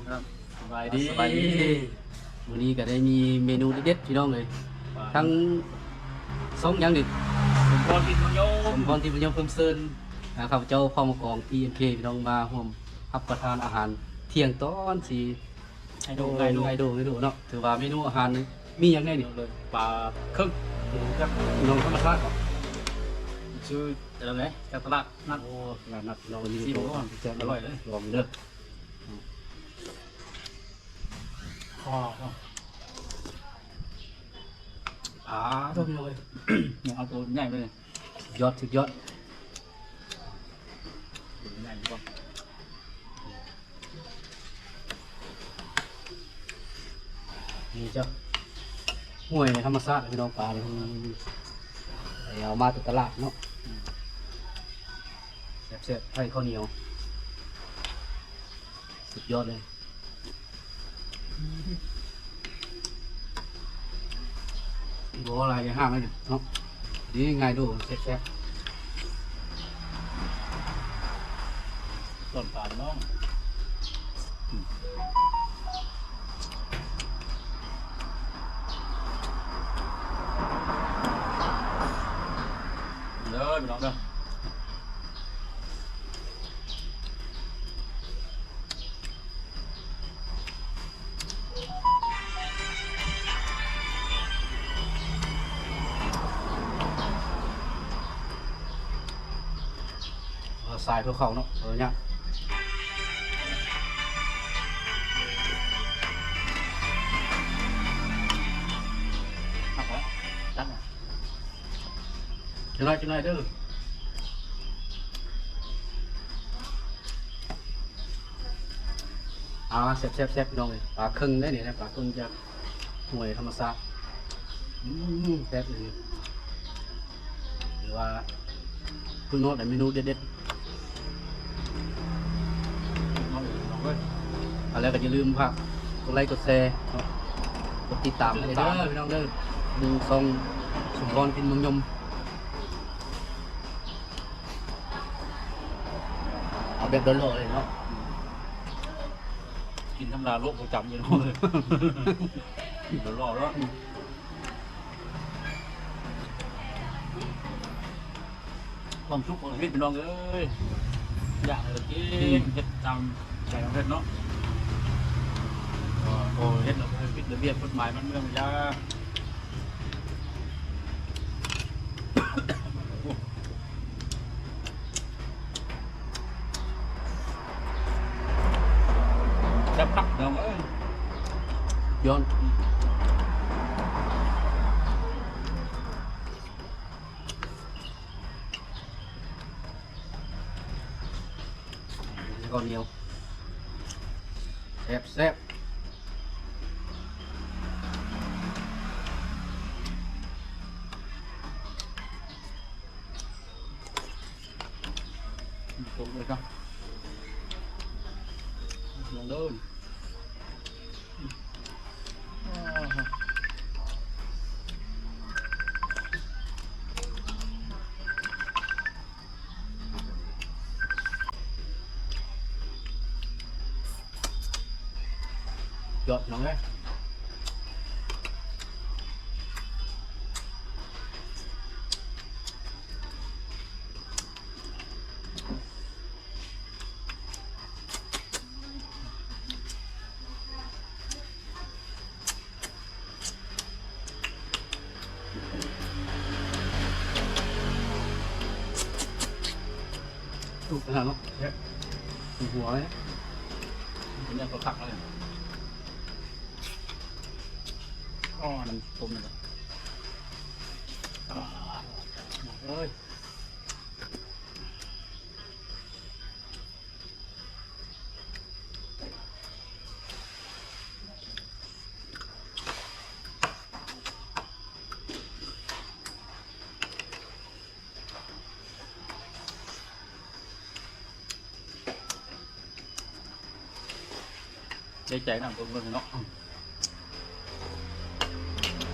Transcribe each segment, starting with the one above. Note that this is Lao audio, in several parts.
ສະບາຍດີ ສະບາຍດີ. ມື້ນີ້ກໍໄດ້ມີເມນູເດັດໆ ພີ່ນ້ອງເອີຍ ທັງຊ່ອງຫຍັງນີ້ ສົມພອນ ທິດມະຍົມ ສົມພອນ ທິດມະຍົມ ເພີ່ມເຊີນ ອ່າ ຂ້າພະເຈົ້າ ເຜົ່າມະກອງ ທີເອັມເຄ ພີ່ນ້ອງ ມາຮ່ວມຮັບປະທານອາຫານທ່ຽງຕອນສີ່ ໄອໂດ ໂອ້ ໄອໂດ ໄອໂດ ໄອໂດເນາະ. ຖືວ່າເມນູອາຫານມີຫຍັງແດ່ນີ້? ປາເຄິງ ໝູກັບໜອງທຳມະຊາດບໍ? ຊື່ຕະຫຼາດນັດ ໂອ້ ຕະຫຼາດນັດ ລອງ ຊີມກ່ອນ ອະລ່ອຍເລີຍ ລອງເດີ. ອ່າ ໂທ້ ພີ່ນ້ອງເອີຍ ຍັງເອົາໂຕໃຫຍ່ໄປເລີຍ ສຸດຍອດ ສຸດຍອດ ໃຫຍ່ກວ່າ ນີ້ເຈົ້າ ຫ້ວຍທຳມະຊາດ ພີ່ນ້ອງ ປານີ້ ໄປເອົາມາແຕ່ຕະຫຼາດເນາະ ແຊບໆ ໃສ່ເຂົ້າໜຽວ ສຸດຍອດເລີຍ. ບໍ່ຫຼາຍຢ່າງຫ້າມເນາະ ດີ ງ່າຍດູ ແຊບໆ ຕົ້ນປານ້ອງ ເດີພີ່ນ້ອງເດີ. ເອີ ສາຍເຂົາເນາະ ເອີ ຍາກ ຕັກ ຕັກ ຈັກໜ້ອຍ ຈັກໜ້ອຍເດີ. ອ່າ ແຊບໆ ພີ່ນ້ອງເອີຍ ປາເຄິງເດ້ນີ້ນະ ປາເຄິງຈາກຫ້ວຍທຳມະຊາດ ອືມ ແຊບອີ່ຫຼີ ຖືວ່າ ເພິ່ນເນາະ ໄດ້ເມນູເດັດໆ ເອົາແລ້ວກໍຢ່າລືມຝາກກົດໄລກົດແຊເນາະ ກົດຕິດຕາມໃຫ້ເດີ ພີ່ນ້ອງເດີ ເບິ່ງຊ່ອງສົມພອນ ພິມເມືອງຍົມ. ເອົາແບບຫຼໍ່ໆ ເລີຍເນາະ ກິນທຳມະດາໂລກປະຈຳຢູ່ເນາະ ກິນຫຼໍ່ໆ ເນາະ ຄວາມສຸກຂອງຊີວິດ ພີ່ນ້ອງເອີຍ ຢາກໃຫ້ກິນ ເຮັດຕາມໃຈຂອງເພິ່ນເນາະ ໂອ້ ເຮັດແລ້ວກໍໃຫ້ຜິດລະບຽບກົດໝາຍບ້ານເມືອງ ຢ່າ ແຊບຄັກ ພີ່ນ້ອງເອີຍ ຍອດ ເຂົ້າໜຽວ ແຊບໆ ຕົກເລີຍ ພີ່ນ້ອງເດີ ຍອດ ພີ່ນ້ອງເອີຍ. ສຸກແລ້ວເນາະ ເຊຟ ຫົວເລີຍ ເປັນຫຍັງກໍຄັກເລີຍ ອໍ ນ້ຳຕົ້ມນີ້ ອໍ ເອີຍ. ໄດ້ໃຈນຳຕົວເບິ່ງເນາະ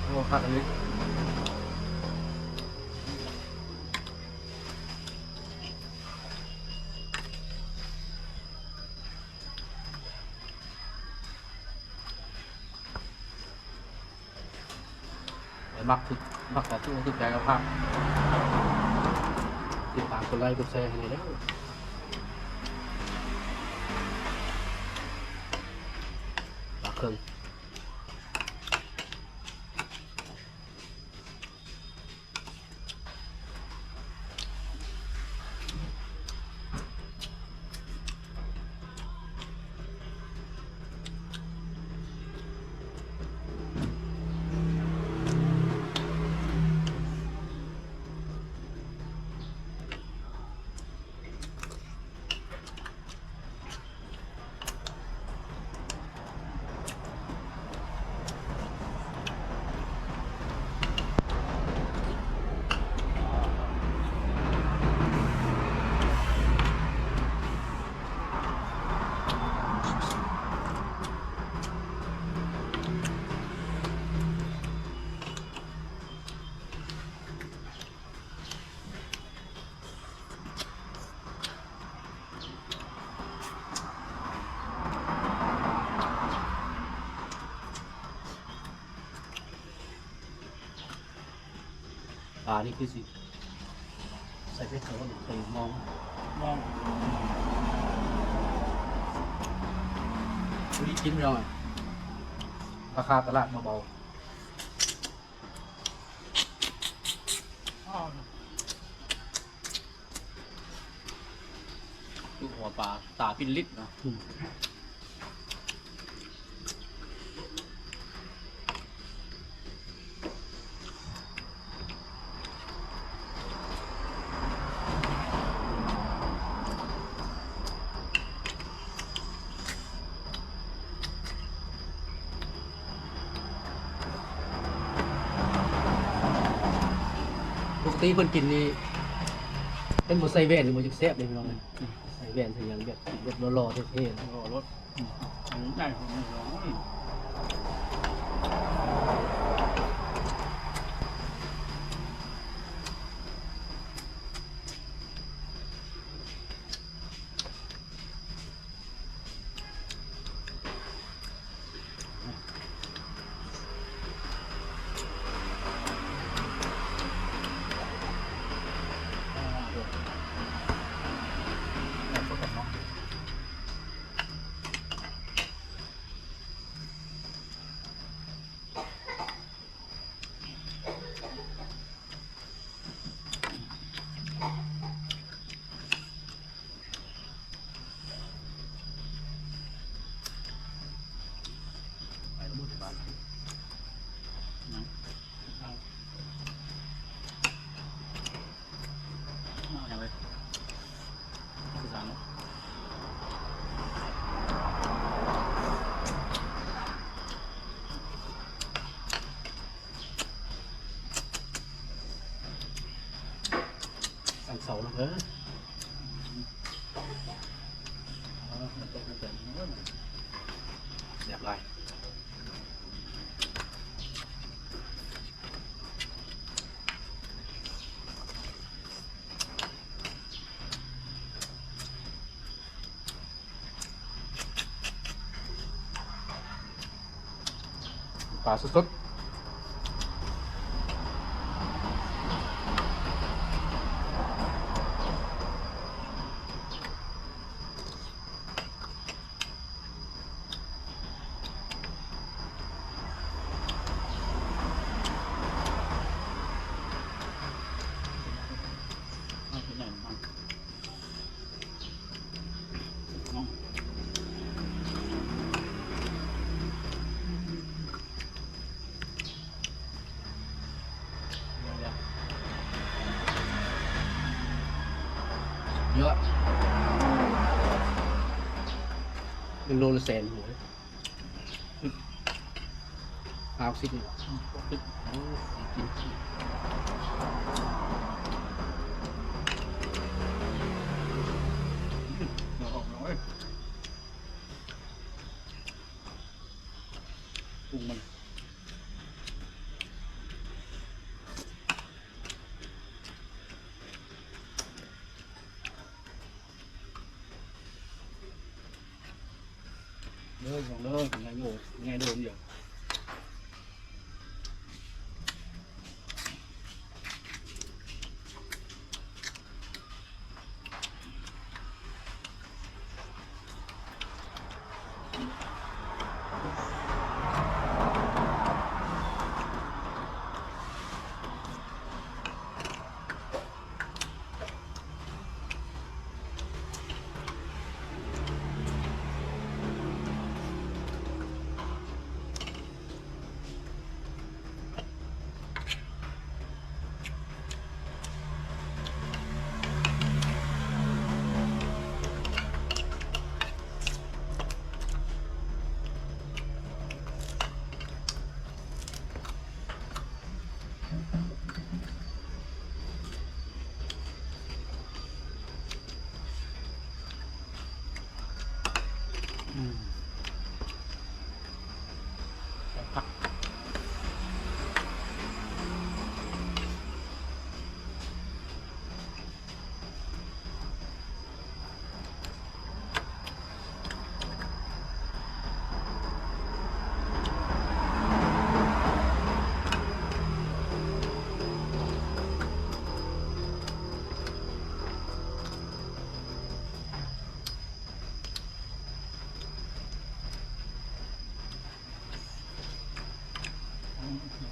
ໂອ້ ຄັກອີ່ຫຼີ. ມັກຖືກ ມັກກະຖືກ ຖືກໃຈກໍຝາກຕິດຕາມ ກົດໄລ ກົດແຊໃຫ້ແດ່ເດີ. ປາເຄິ່ງ. ປານີ້ຄືຊິໃສ່ເຜັດ ເຂົາວ່າໄປມອງ ມອງ ພໍດີກິນ ພີ່ນ້ອງ. ລາຄາຕະຫຼາດບໍ່ເບົາ. ຄືຫົວປາຕາປິ່ນລິບເນາະ. ອືມ ປົກກະຕິເພິ່ນກິນນີ້ ເຫັນບໍ່ໃສ່ແວ່ນນີ້ບໍ່ຈັກແຊບເດ້ພີ່ນ້ອງເອີຍ. ໃສ່ແວ່ນໃສ່ຫຍັງແບບ ແບບຫຼໍ່ໆເທ່ໆ ຫຼໍ່ລົດ. ອືມ ອັນນີ້ໄດ້ ສັ່ງເຂົ້ານຳເດີ. ແຊບຫຼາຍ. ປາສົດໆ. ເຍອະ ເປັນໂລລະແສນພຸ້ນເດ້. ຫ້າສິບນີ້ ອືມ ຫົກສິບ ໂອ້ ກິນ ອືມ ເອົາອອກເລີຍ ປຸງມັນ. ເດີ ເດີ ຍັງຢູ່ ຍັງໂດນຢູ່.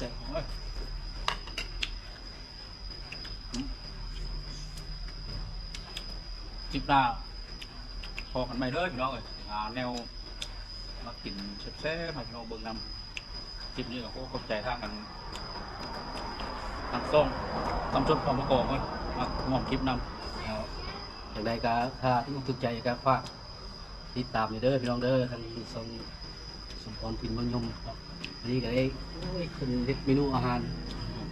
ເອີຍ ອືມ ຄລິບໜ້າພໍ້ກັນໃໝ່ເດີພີ່ນ້ອງເອີຍ ຫາແນວມາກິນແຊບໆໃຫ້ພີ່ນ້ອງເບິ່ງນຳ. ຄລິບນີ້ກໍຂໍຂອບໃຈທາງອັນ ທາງຊ່ອງ ຕຳຊົດຄຳປະກອງເພິ່ນ ມາຮ່ວມຄລິບນຳ. ແລ້ວຈັ່ງໃດກໍຖ້າຖືກອົກຖືກໃຈກໍຝາກຕິດຕາມເດີພີ່ນ້ອງເດີ ທາງຊ່ອງ ສົມພອນ ພິນເມືອງຍົມເນາະ. ອັນນີ້ກໍໄດ້ ໂອ້ຍ ຂຶ້ນເຮັດເມນູອາຫານ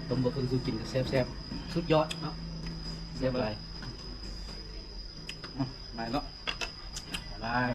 ຕົ້ມບົວເຄື່ອງສູ່ກິນກໍແຊບໆ ສຸດຍອດເນາະ ແຊບຫຼາຍ. ອືມ ມາເນາະ ບາຍບາຍ.